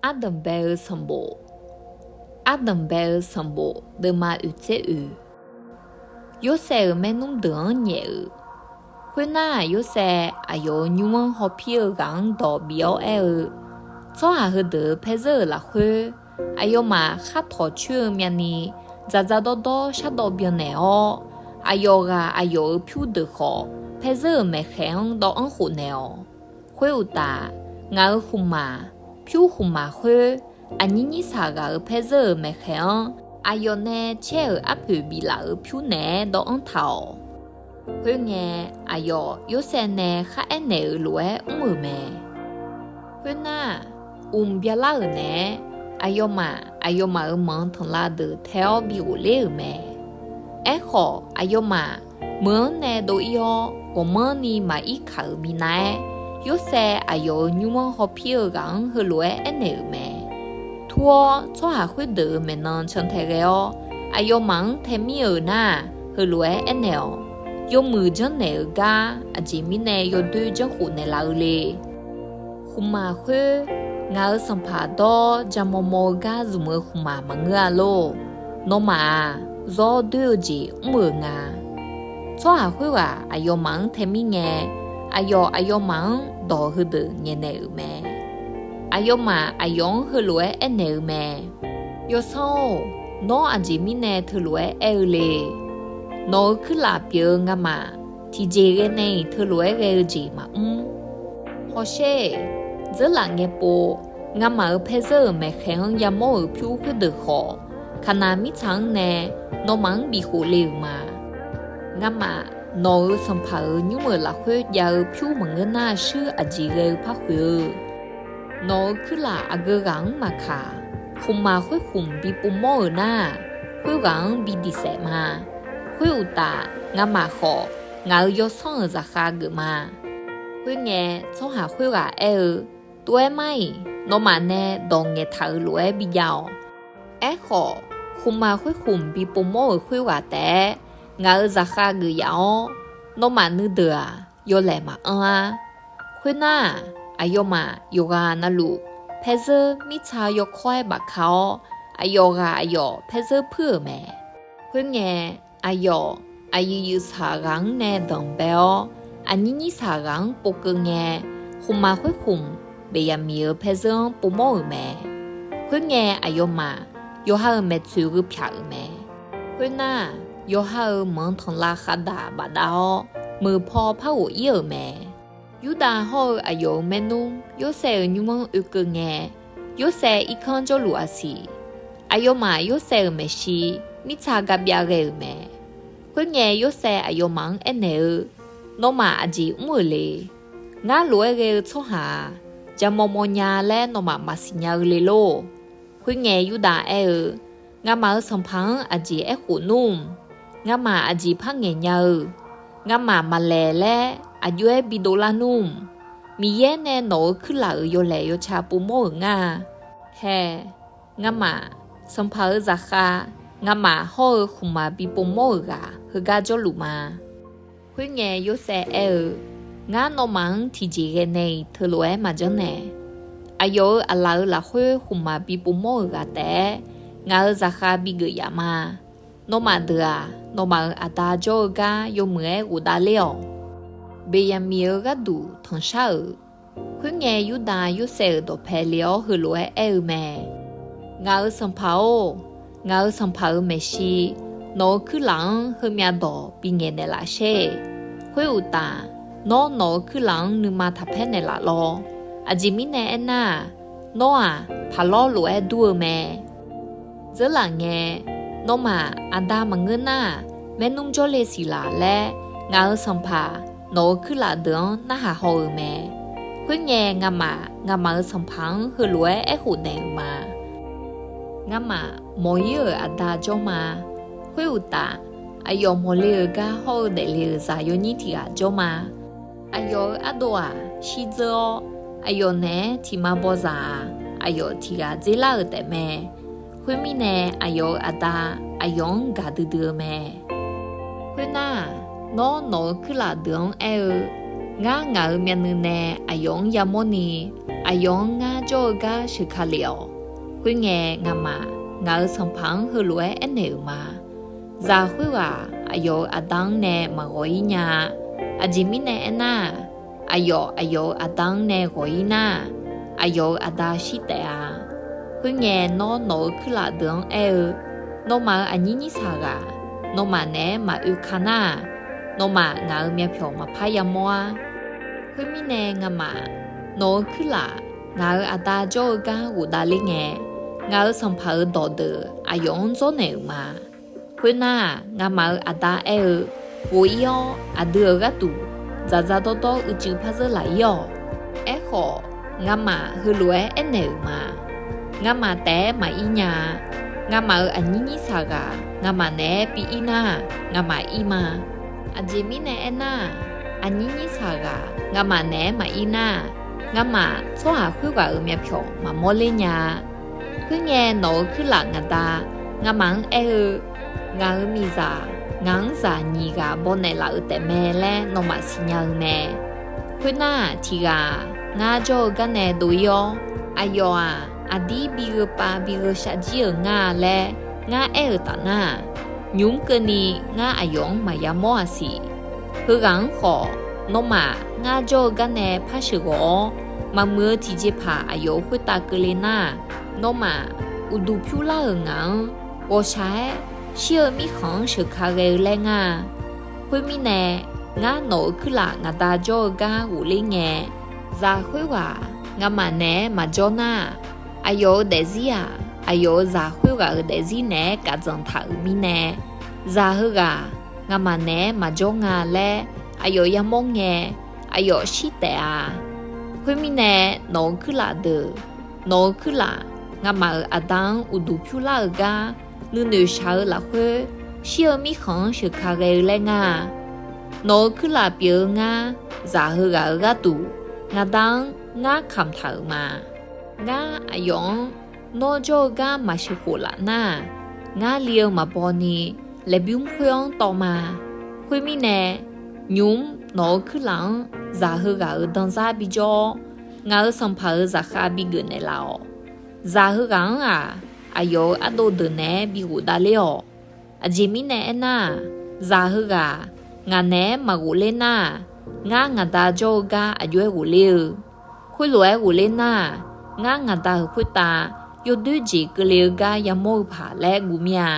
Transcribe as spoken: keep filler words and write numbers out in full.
Ardanqbae-eu sanqbof. Ardanqbae-eu sanqbof deuvma oeq tser oeq. Yorsaev-euq maernmr deuq-anr nyaef-euq. Khoernar, Yorsaev aqyawf-euq nymr-anr hawpir-eu ghaq-anr dawq bif-awr aer-eu, Tsawrhaq heudeuq-euq paerzeur-euq lafkhoer, aqyawfmaf khar tawq coer-eu myavni, dzaqdzaq dawrdawr shardawv byannaeq-awr, aqyawf ghaq aqyawf-euq pyur deuq khawf, paerzeur-euq maeqkhaeq-anr dawvanr khofnaeq-awq. Khoeruqtaf, ngaq-euq khmqmaq, pyur khmqmaq khoer, aqnyir nyir saq ghaq-euq paerzeur-euq maeqkhaeq-anr, aqyawf nae caer-euq arpoeq biflaf-euq pyur naeq-aer dawvanr taq-awq. Khoerngae, aqyawf Yorsaev nae khar aernaeq-euq lof-aer mr-euq mae. Khoernar, mq byalar-euq naeq-aer, aqyawfmaf aqyawfmaf-euq manq tanqlav deuq tae-awr bighof ler-euq mae. Aerkhawf, aqyawfmaf meuq-anr nae dov-ir-awr, ghawqmanrni maqir kaq-euq minav-aer, Yorsaev aqyawf-euq nymr-anr hawpir-eu ghaq-anr heulof-aer aernaeq-euq mae. Tur-awr, tsawrhaq khoerdeuq-euq maeqnan cantae ghae-awr, aqyawfmaf-anr tae mir-euq nar-aq, heulof-aer aernaeq-awq. Yawmuiq janrnaeq-euq gar aqjeq mirnae yawdoer janrkhof naeqlaf-eu le. Khmqmaq khoer, ngaq-euq sanqpaq dawr-awr jamaw maw-eu gar zmq-eu khmqmaq maqngeur-a lor. Nawmaf-aq, zawr doer-eu jeq mr-euq nga. Tsawrhaq khoerghaq aqyawfmaf-anr tae mirngae, aqyawf aqyawfmaf-anr dawq heudeuq ngaeqnaeq-euq mae. Aqyawfmaf aqyawf-anr heulof-aer aernaeq-eu mae. Yawsanr-or, nawr aqjeq mirnae teulof-aer aer-eu le. Nawq-euq kuirlaf pyeuf-eu ngamaf, tiqjeq ghae nae-iq teulof-aer ghae-eu jeq maqmr. Hawsher-eq, dzeurlaf ngae pov, ngamaf-euq paerzeur-euq maeqkhaeq-anr yamawr-euq pyur khoerdeuq khawf, Kaqnaq mirtsaq-anr nae nawmaf-anr bifkhof le-euq ma. Ngamaf nawq-euq sanqpaq-euq nymr-euq lafkhoer jav-eu pyur maqngeur nar shuir aqjeq ghae-eu par khoeq-eu. Nawq-euq kuirlaf aqgeu ghaq-anr maqkaq, khmqmaq khoerkhmq bi povmawr-euq nar-aq, khoerghaq-anr bi diq saef ma. Khoeruqtaf, ngamaf khawf, ngaq-euq yawsanr-euq zaqkhav geuf ma. Khoerngae, tsawrhaq khoerghaq aer-eu, Tov-aer mar-iq, nawmaf nae dawq ngaeqtaq-euq lof-aer bijav-awq. Aerkhawf, khmqmaq khoerkhmq bi povmawr-euq khoerghaq taef-aer ngaq-euq zaqkhav geuf yaf-awr, nawmaf nuideuq-aq, yawlaeq maqanr-ar. Khoernar-aq, aqyawfmaf yawqghaq navluf paerzeur mirtsa yawkawr-aer bafka-awr, aqyawf ghaq aqyawf paerzeur puir-euq mae. Khoerngae, aqyawf, aqyuif yuifsaq ghaq-anr nae danqbae-awr, aqnyir nyirsaq ghaq-anr povkeuv ngae, khmqmaq khoerkhmq Beqyaqmiq-euq paerzeur-anr povmawr-euq mae. Khoerngae, aqyawfmaf yawqha-euq maeqtsoeq gheu pyaq-euq mae. Khoernar, yawqha-euq manq tanqlav khavdaq bafdav-awr, muiqpaw par ghof-ir-euq mae. Yurdav hawr-eu aqyawf-euq maernmr Yorsaev-euq nymr-anr oekeuv ngae, Yorsaev irkanr jawrluf aqsiq, aqyawfmaf Yorsaev-euq maeqshi mirtsa gabyav ghae-euq mae. Khoerngae, Yorsaev aqyawfmaf-anr aernaeq-eu, Nawmaf aqjeq mr-euq le. Ngar lof-aer ghae-eu tsawrhaq-aq, jamaw maw nya laer nawmaf maqsiq nya-eu le lor. Khoerngae, Yurdav aer-eu, Ngamaf-euq sanqpaq-anr aqjeq aerkhof nmr? Ngamaf aqjeq par ngaeq nya-eu? Ngamaf maqlaeq laer aqjox-aer bidov lar nmr? Miqyaer nae nawq-euq kuirlaf-euq yawlaeq yawca povmawr-euq ngar-a. Hae, ngamaf, sanqpaq-euq zaqkhav, ngamaf hawr-eu khmqmaq bi povmawr-euq ghaq heugar jawrluf ma. Khoerngae, Yorsaev aer-eu, Ngar nawmaf-anr tiqjeq ghae nae-iq teulof-aer maqjanr nae. Aqyawf-euq aqlaf-euq lafkhoer khmqmaq bi povmawr-euq ghaq taef-aer ngaq-euq zaqkhav bigeuf yaf ma. Nawmaf deuq-aq, nawmaf-euq aqda jawr-eu gar yawmuiq-aer ghofdav ler-awq. Beqyaqmiq-euq gharduq tanqshar-euq. Khoerngae, Yurdav Yorsaev-euq dawqpae le-awr heulof-aer aer-eu mae. Ngaq-euq sanqpaq-or, ngaq-euq sanqpaq-euq maeqshi, nawq-euq kuirlaf-anr heumyav dawq bingaeq naeqlaf sher. Khoeruqtaf, nawr nawq-euq kuirlaf-anr nuima taqpaer naeqlaf lawr. Aqjeq mirnae aernar-aq, nawr-aq, paqlawr lof-aer dur-eu mae. Dzeurlaf ngae, Nawmaf aqda maqngeur nar-aq, maernmr jawrle siq laf laer, ngaq-euq sanqpaq nawq-euq kuirlaf deuq-anr narhaq haw-eu mae. Khoerngae, ngamaf ngamaf-euq sanqpaq-anr heulof-aer aerkhof naeq-euq ma. Ngamaf mawq-ir-euq aqda jawr ma. Khoeruqtaf, aqyawf mawqle-euq gar hawr-eu daefle-euq zaq yawnyir tiq ghaq jawr ma. Aqyawf-euq ardov-aq shirdzeur-awr, aqyawf naeq-aer tiq ma bawzaq-aq, aqyawf tiq ghaq dzerlar-euq taefmae. Khoermirnae, aqyawf-euq aqda aqyawf-anr gaq duidui-eu mae. Khoernar-aq, nawr nawq-euq kuirlaf deuq-anr aer-eu, Ngar ngaq-euq myavnuiv nae aqyawf-anr yamawrni, aqyawf-anr ngar jawr-eu gar sheuqka lef-awq. Khoerngae, ngamaf ngaq-euq sanqpaq-anr heulof-aer aernaeq-euq ma. Zaq khoerghaq aqyawf-euq aqda-anr nae maqghawq-ir nya-a. Aqjeq mirnae aernar-aq, aqyawf aqyawf-euq aqda-anr nae ghawq-ir nar-aq, aqyawf-euq aqda shir taef-a. Khoerngae, nawr nawq-euq kuirlaf deuq-anr aer-eu, nawmaf-euq aqnyir nyir saqghaq nawmaf naeq-aer maq oeka nar-aq, nawmaf ngaq-euq myavpyawq maqpar yamawr-ar. Khoermirnae, ngamaf nawq-euq kuirlaf ngaq-euq aqda jawr-eu gar ghofdav ler ngae, ngaq-euq sanqpaq-euq dawqdeuq aqyawf-anr dzawrnaeq-euq ma. Khoernar-aq, ngamaf-euq aqda aer-eu, ghof-ir-awr aqdui-euq gharduq dzaqdzaq dawrdawr uicuiv par zeur laf-ir-awq. Aerkhawf, ngamaf heulof-aer aernaeq-euq ma. Ngamaf taef-aer maqir nya-a. Ngamaf-euq aqnyir nyir saqghaq ngamaf naeq-aer bi ir nar-aq, ngamaf ir ma. Aqjeq mirnae aernar-aq, aqnyir nyir saqghaq ngamaf naeq-aer maqir nar-aq, ngamaf tsawrhaq khoerghaq-euq myavpyawq maqmawr ler nya-a. Khoerngae, nawq-euq kuirlaf ngaq da ngamaf-anr aer-eu, ngaq-euq miqzaq ngaq-anr zaq nyiq ghaq bawnaeq laf-eu taefmae laer nawmaf siqnya-eu mae. Khoernar-aq, tiq ghaq-aq, ngar jawr-eu gar nae dov-ir-awr, aqyawf-aq, aqdir bi gheu pav bi gheu shaf jir-euq ngar-a laer ngar aer-euq taf nar-aq, nymq-mr keuvni ngar aqyawf-anr maqya mawr-a siq. Heughaq-anr khawf, nawmaf ngar jawr-eu gar nae par sheuqghawq-awr, maqmuiq-eu tiqjeqpaq aqyawf-euq khoertav keuvle nar-aq, nawmaf uqduq pyur lar-euq ngaq-anr ghawqshaq-aer shir-eu mirkhanq-anr sheuqka ghae-eu laer ngar-a. Khoermirnae, ngar nawq-euq kuirlaf ngaq da jawr-eu gar ghofler ngae, zaq khoerghaq ngamaf naeq-aer maqjawr nar-aq, aqyawf-euq daefzir-aq, aqyawf-euq zaq khoerghaq-euq daefzir naeq-aer kaf dzanq taq-euq mirnae, zaq heughaq ngamaf naeq-aer maqjawr nga laer aqyawf yamawr ngae, aqyawf shir taef-a. Khoermirnae, nawq-euq kuirlaf deuq, nawq-euq kuirlaf ngamaf-euq aqda-anr uqduq pyur lar-eu gar nuinoeq shaq-eu lafkhoer, shir-eu mirkhanq-anr sheuqka ghae-eu laer ngar-a. Nawq-euq kuirlaf pyeuf-eu ngar, zaq heughaq-euq gharduq ngaq da-anr ngar kamq taq-euq ma. Ngar aqyawf-anr nawr jawr-eu gar maqsheuq khof laf nar-aq, ngar li-eu maqbaw ni laeqbymr khoer-anr tawv ma. Khoermirnae, nymq-mr nawq-euq kuirlaf-anr zaq heughaq-euq danzar bijawr-awr, ngaq-euq sanqpaq-euq zaqkhav bigeuf naeqlaf-awq. Zaq heughaq-anr-aq, aqyawf-euq ardov deuq naeq-aer bi ghofdav ler-awq. Aqjeq mirnae aernar-aq, zaq heughaq ngaq naeq-aer maqghof ler nar-aq, ngar ngaq da jawr-eu gar aqjox-aer ghofler-eu. Khoerlof-aer ghofler nar-aq, ngar ngaq da-euq khoertav yawdoer jeq keuvle-eu gar yamawr-eu paq laer guv mir-a.